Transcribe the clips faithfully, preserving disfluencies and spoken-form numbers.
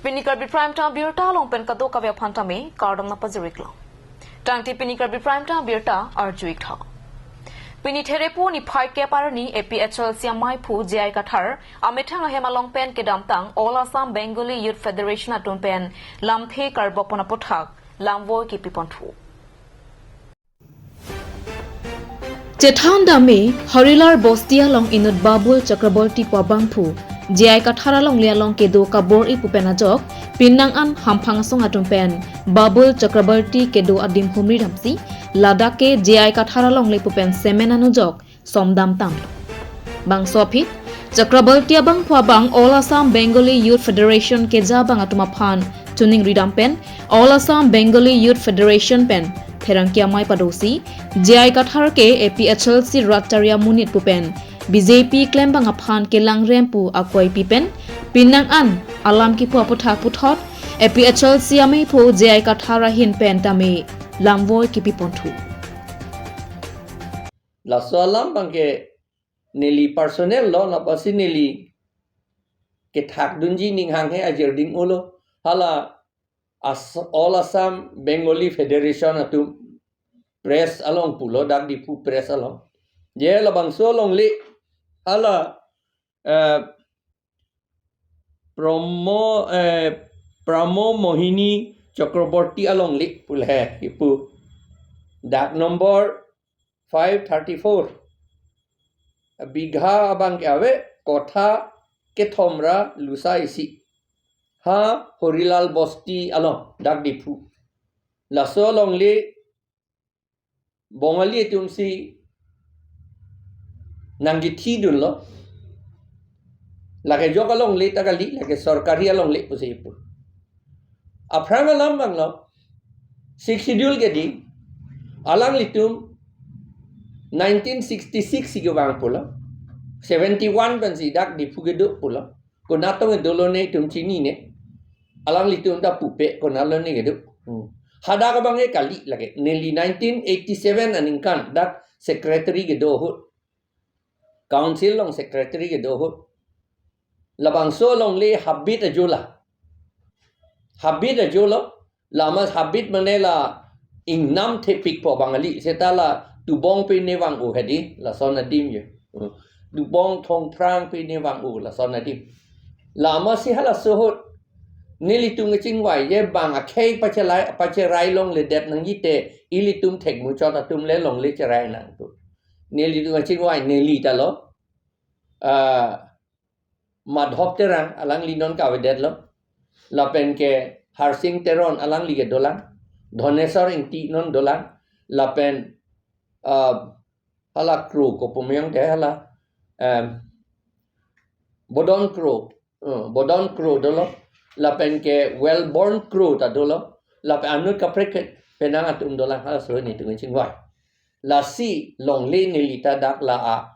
Pini Karbi Prime Time birta along pen kadokave aphan tame kardom nangpajir-iklo. Tangte pini Karbi Prime Time birta arju-ik tha. Pini Therepo niphai kep arni A P H L C amaiphu J I Kathar amethang ahem along pen kedamtang All Assam Bengali Youth Federation atum pen lamthe karbok pon aputhak lamvoi kepi ponthu. Chethan dame Horilal Bosti along inut Babul Chakraborty pu abangphu J I Kathar alongle along kedo kabor-i pu pen ajok, penang an hamphang asong atum pen Babul Chakraborty kedo adim humri damsi, ladak ke J I Kathar alongle pu pen semen anujok somdam tanglo. Bangso aphi, Chakraborty abangphu abang All Assam Bengali Youth Federation keja abang atum aphan choningri dam pen All Assam Bengali Youth Federation pen pherangke amei padosi, J I Kathar ke A P H L C rat chari amonit pu pen B J P klembang aphan kelangrem pu akoipi pen penang an alam kipu aputhak puthot A P H L C ameiphu J I Kathar ahin pen tame lamvoi kepi ponthu. Laso alam abangke neli personal lo, lapasi neli kethak dunji ning hanghe ajir ding-olo. Hala As-, All Assam Bengali Federation atum press along pulo, dak Diphu press along. Je labangso alongle hala, eh, Promo, eh, Pramo Mohini Chakraborty alongle pu le kipu. Dak number five thirty-four. Bigha abangke ave kotha kethom ra lusa isi. Ha Horilal Bosti along dak Diphu. Laso alongle Bongali atumsi nangkethidunlo. Lake jok alongle ta kali, lake sorkari alongle pusi pu. Aphrang alam abanglo, Sixth Schedule ke di, alanglitum nineteen sixty-six si kevang pulo, seventy-one pensi dak Diphu kedo pulo. Konat tong dolo ne itum chinine. Alanglitum ta pupe konat lo ne kedo. Hmm. Hadak abangke kali lake. Neli nineteen eighty-seven aningkan dak secretary kedo ahut. Council along secretary kedo ahut. Labangso alongle habit ajo la. Habit ajo lo. Lama habit mane la ingnam thepik po Bangali, seta la tubong pine vang-o hedi, lason adim je. Hmm. Tubong thongphrang pine vang-o, lason adim. Lamasi halaso ahut nelitum kachingvai je bang akhei pachelai, pacherai longledet nangji te ilitum thekmuchot atum le longle cherai nangpo. Nelitum kachingvai neli ta lo. Ah, Madhop Terang, alangli non kavedetlo. Lapen ke Harsing Teron, alangli ke dolang. Dhoneswar Ingti non dolang. Lapen, ah, hala Kro, kopumayong te hala, em, Bodon Kro, eh, Bodon Kro dolo. Lapen ke Wellborn Kro ta dolo. Lapen anut kaprek ke penang atum dolang halaso nelitum kachingvai. Lasi longle neli ta dak la a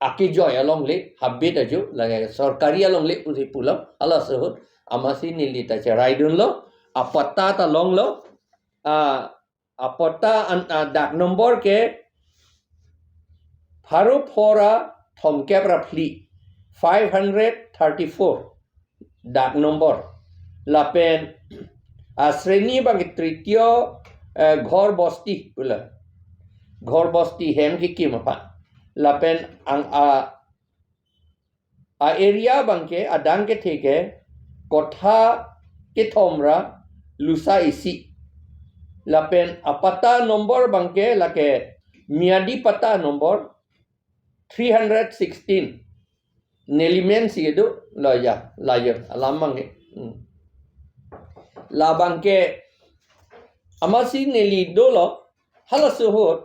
akejoi alongle, habit ajo, lake sorkari alongle pusi pulo, halaso ahut, amatsi neli ta cheraidunlo, apatta ta longlo, a, apatta an, a, dak number ke, pharo phora thomkep ra phli, five hundred thirty-four. Dak number. Lapen, a, sreni abang tritiyo, eh, ghor bosti pula. Ghor bosti hem kekim aphan. Lapen ang a, a area abangke adang kethe ke kotha kethom ra lusa isi. Lapen apatta number abangke lake miyadi patta number three hundred sixteen. Neli mensi kedo, la ya, la ya, alam abangke. Hmm. Labangke, amatsi neli dolo, halaso ahut,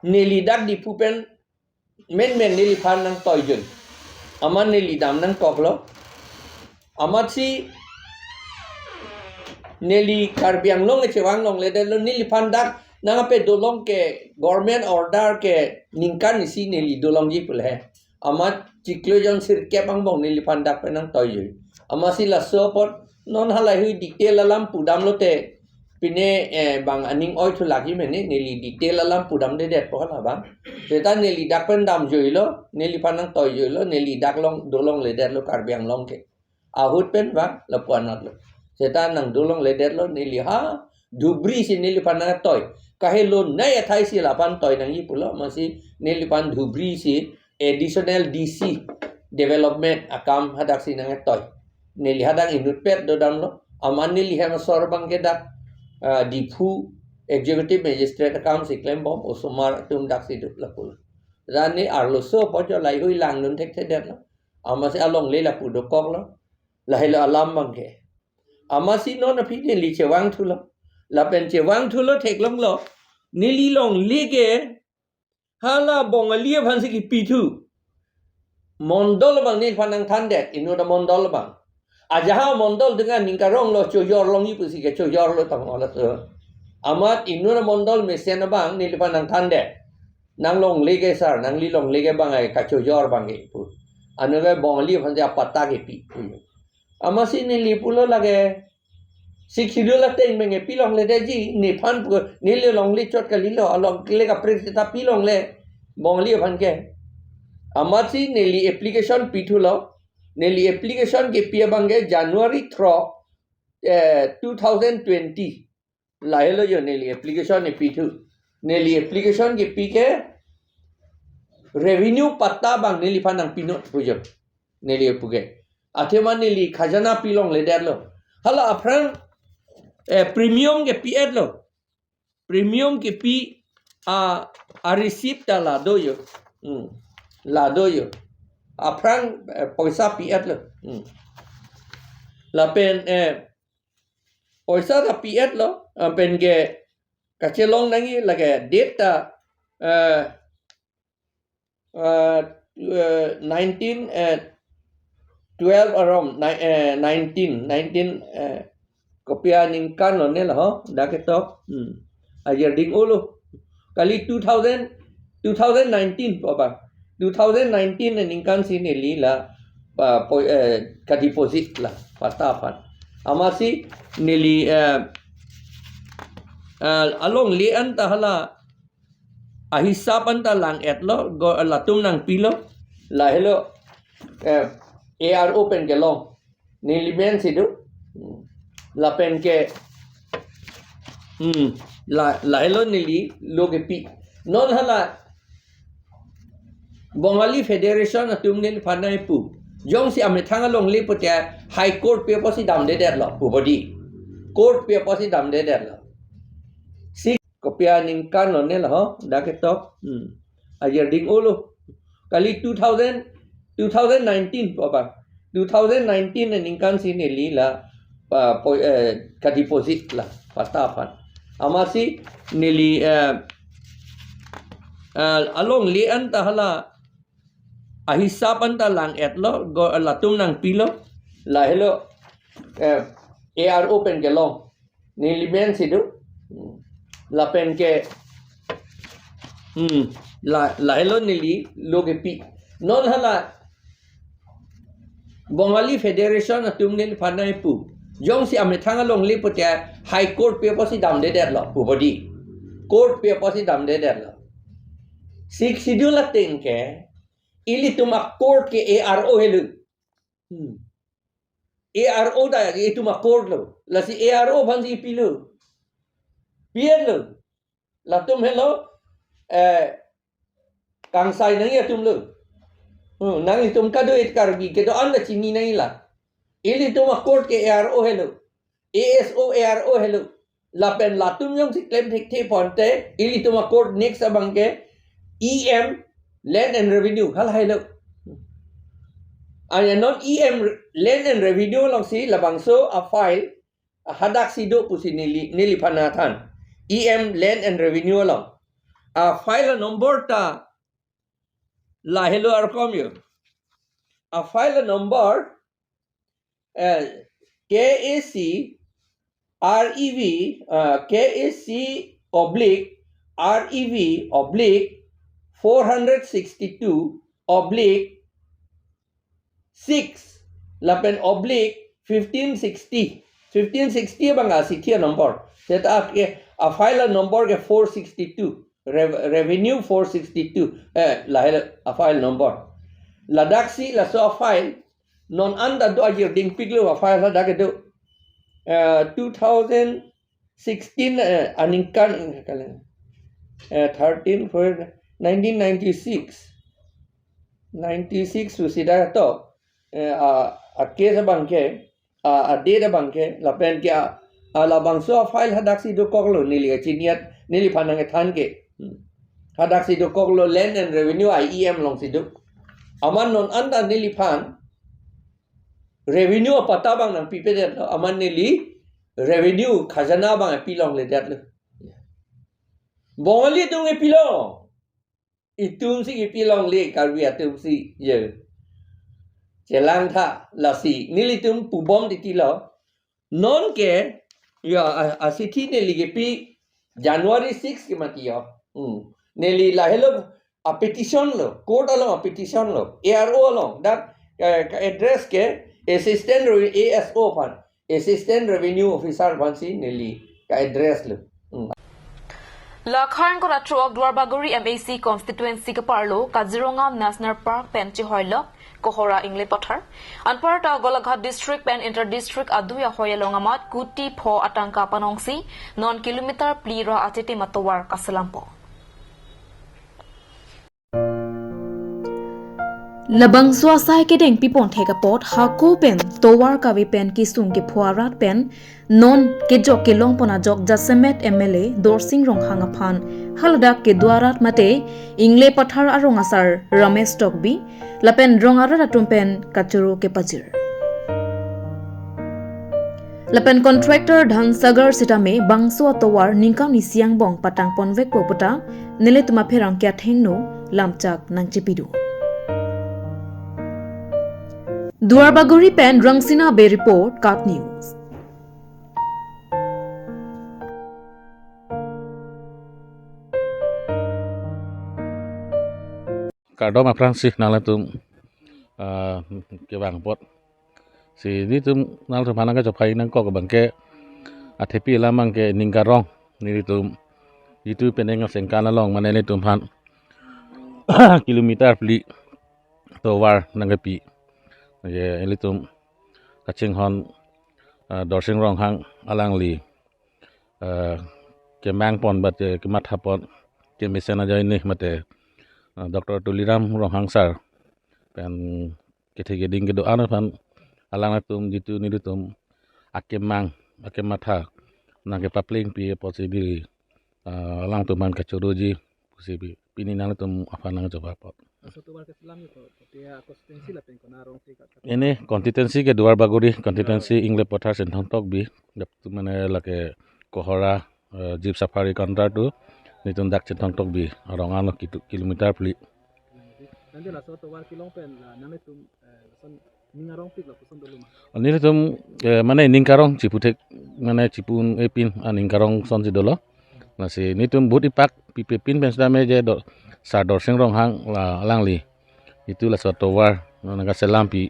neli dak Diphu pen, menmen neliphan nangtoijoi. Amat neli dam nangkoklo. Amatsi neli Karbi Anglong kechevang longledetlo, neliphan dak nangkape dolong ke government order ke ningkan isi neli dolongji pule. Amat chiklo jon sirkep angbong neliphan dak pen nangtoijoi. Amatsi laso apot non halahei detail alam pudamlote pine, eh, bang aning oi thu lagi mene, neli detail alam pudamdedetpo hala abang. Seta neli dak pen damjoilo, neliphan nangtoijoilo, neli dak long, dolongledetlo Karbi Anglong ke. Ahut pen bang lapu anat lo. Seta nangdolongledetlo neli ha Dhubri si neliphan nangtoi. Kahelo nei athai si lapan toi nangji pulo, amatsi neliphan Dhubri si additional D C development akam hadak si nangtoi. Neli hadak inutpet dodamlo. Amat neli hem asor abang ke dak, ah, Diphu executive magistrate akam si klembom, osomar atum dak si do lapulo. Rani arloso pojo laihui langdun thekthedetlo. Amatsi alongle lapu dokoklo. Lahelo alam abang ke. Amatsi non aphi neli chevangthulo. Lapen chevangthulo theklonglo. Neli longle ke hala Bongali aphan si kipithu. Mondol abang neliphan nangthandet, inut amondol abang. Ajahak mondol dengan ningkaronglo chojorlongji pusi ke chojorlo tang ola so. Amat inut amondol mesen abang neliphan nangthandet. Nanglongle ke sir, nangli longle ke bang ai kachojor abang ke pu. Anke Bongali aphan si apatta kepi pu. Amatsi neli pulo lake Sixth Schedule ateng menge pilongledetji, nephan pu, neli longle chot kalilo, alongle kaprek seta pilongle, Bongali aphan ke. Amatsi neli application pithulo, neli application kepi abang ke January throk, eh, two thousand twenty. Lahelo jo neli application epithu. Neli application kepi ke revenue patta abang neliphan nangpinon pujo. Neli pu ke. Athema neli khajana pilongledetlo. Hala aphrang, eh, premium kepi-etlo. Premium kepi a, a receipt ta lado jo. Hmm. Lado jo. Aphrang, eh, poisa pi-etlo. Hmm. Lapen, eh, poisa ta pi-etlo, ah, pen ke kachelong nangji lake date ta, eh, eh, eh, nineteen, eh, twelve arom, ni-, eh, nineteen, nineteen, eh, kopi aningkan lo ne lo ho, dak ketok. Hmm. Ajir ding ulo. Kali two thousand, two thousand nineteen po abang. Two thousand nineteen aningkan si neli la, pa, po, eh, kadeposit la, patta aphan. Amatsi neli, eh, eh, alongle anta hala ahisap anta lang-etlo, go, latum nangpilo, lahelo, eh, A R O pen kelong. Neli men si do. Hmm. Lapen ke, hmm, la, lahelo neli lo kepi. Non hala Bongali Federation atum neliphan nangpu. Jongsi amethang alongle pute High Court pi apotsi damdedetlo, pu bodi. Court pi apotsi damdedetlo. Si kopi aningkan lo ne lo ho, dak ketok. Hmm. Ajir ding ulo. Kali two thousand, two thousand nineteen po abang. Two thousand nineteen aningkan si neli la, pa, po, eh, kadeposit la, patta aphan. Amatsi neli, eh, eh, alongle anta hala ahisap anta lang-etlo, go, latum nangpilo, lahelo, eh, A R O pen kelong. Neli men si do. Hmm. Lapen ke, hmm, la, lahelo neli lo kepi. Non hala Bongali Federation atum neliphan nangpu. Jongsi amethang alongle pute High Court pi apotsi damdedetlo, pu bodi. Court pi apotsi damdedetlo. Sixth Schedule ateng ke, ilitum a court ke A R O helo. Hmm. A R O ta itum a court lo. Lasi A R O aphansi pilo. Pi-etlo. Latum helo, eh, kangsai nangji atum lo. Hmm, nanglitum kado-an Karbi kedo-an ta chini nangji la. Ilitum a court ke A R O helo. A S O A R O helo. Lapen latum jongsi klem thekthe ponte, ilitum a court next abang ke E M, Land and Revenue, hala helo. Ane non E M, Land and Revenue alongsi labangso a file, hadak si do pusi neli, neliphan nangthan. E M, Land and Revenue along. A file number ta lahelo arkom jo. A file number, eh, K A C R E V, eh, K A C oblique R E V oblique four hundred sixty-two oblique six, lapen oblique fifteen sixty. Fifteen sixty abang a sithi a number. Seta ke a file a number ke four sixty-two. Rev-, Revenue four sixty-two. Eh, lahelo a file number. Ladak si laso a file Non anta do ajir dingpiklo, file hadak kedo. Eh, two thousand sixteen, eh, aningkan, eh, thirteen, for nineteen ninety-six. Ninety-six pusi dak to, eh, a, a case abang ke, a, a date abang ke, lapen ke a, a labangso a file hadak si dokoklo neli kachiniat, neliphan nangkethan ke. Hmm. Hadak si dokoklo Land and Revenue I E M along si do. Amat non anta neliphan revenue apatta abang nangpipedetlo, amat neli revenue khajana abang epilongledetlo. Bongali atum epilong. Itum si epilongle, Karbi atum si, ye. Chelangtha lasi nelitum pubom titilo. Non ke, ya, a, asithi neli kepi January six ke mati yo. Hmm. Neli lahelo a petition lo, court along a petition lo, A R O along, dak, eh, ka address ke Assistant Re-, A S O aphan, Assistant Revenue Officer aphan si neli ka address lo. Hmm. Lakhang kora trok Duarbagori M A C constituency keparlo Kaziranga National Park pen chehoilo Kohora Ingle Pathar. Anparta Golaghat district pen inter district adui ahoi along amat kuti pho atangka panongsi non kilometer phli ra achitim atovar kaselampo. Labangso asai kedeng pipon thek apot hako pen tovar kave pen kesung kepho arat pen non kejok kelongpon ajok jasemet M L A Dorsing Ronghang aphan haladak kedo arat mate Ingle Pathar arong asar Ramesh Tokbi lapen rong arat atum pen kachoro kepajir. Lapen contractor Dhansagar sitame bangso atovar ningkan isi angbong patangponvekpo puta nelitum apherangke athengno lamchak nangchepido. Duarbagori pen Rangsina Bey report, KAT News. Kardom aphrangsi nanglitum, ah, kevang apot. Si nelitum nanglitum aphan nangkachophai nangkok abang ke athepi alam abang ke ning karong, nelitum jitu penang asengkan along mane nelitum aphan kilometer phli tovar nangkepi. Ye, nelitum kachinghon, ah, Dorsing Ronghang alangli, eh, kemangpon mate kemathapon kemesen ajoine mate, eh, Doctor Tuliram Ronghang sir pen kethe keding kedo-an aphan alanglitum jitu nelitum akemang akematha nangkepaplengpi apotsi biri, eh, alangtum aphan kachoroji pusi bi pini nanglitum aphan nangchoba apot. Laso tovar keselam ko, kote a constituency lapen kona arong si ka-, ka- Ini constituency ke Duarbagori, constituency Ingle Pathar Chinthong Tokbi, dap tu mane lake Kohora, eh, Jeep Safari Counter tu, nelitum dak Chinthong Tokbi arong ano kitu kilometer phli. Nanti laso tovar kelong pen la nanglitum, eh, lason ning arongpiklo puson dolo ma? Nelitum, eh, mane ning karong chiputhek, mane chipun epin, ah, ning karong asonsi dolo. Lasi nelitum vote ipak pipe pin pen sitame je do, sir Dorsing Ronghang la alangli. Jitu laso tovar nangkaselampi.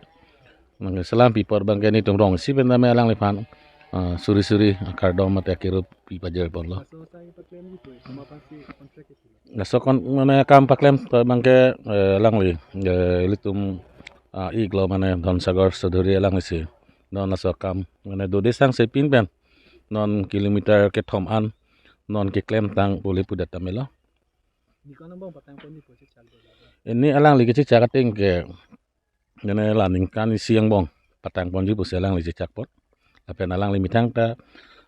Nangkaselampi apot abang ke nelitum rong isi pen tame alangliphan, ah, suri suri akardom mate akirup pipajirponlo. Laso asai paklem jitu, koma aphansi contract itu? Laso kon, mane akam paklem abang ke, eh, alangli, eh, ilitum, ah, iklo mane Dhansagar Chaudhary alanglisi. Non laso akam mane dode sangse pin pen non kilometer kethom an non keklemtang pu le pudet tame lo. Ningkan angbong patangponji pu chechak dolo. Ini alangli kechechak ateng ke, mane la ningkan isi angbong patangponji pusi alangli chechak apot. Lapen alangli methang ta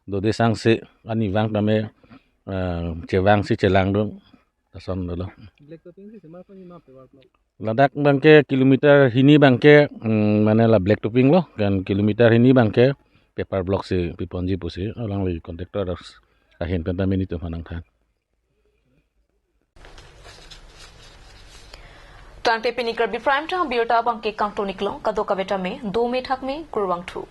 dode sangse arnivang tame, eh, chevangsi chelangdun ason dolo. Black topping si semar ponji ma paver block? Ladak abang ke kilometer hini abang ke, mm, mane la black topping lo, kan kilometer hini abang ke paver block si piponji pusi alangli contractor ahin pen tame nelitum aphan nangthan. Tangte pini Karbi Prime Time abirta abang ke kangton iklo, kadokave tame dome thakme, kurvangthu.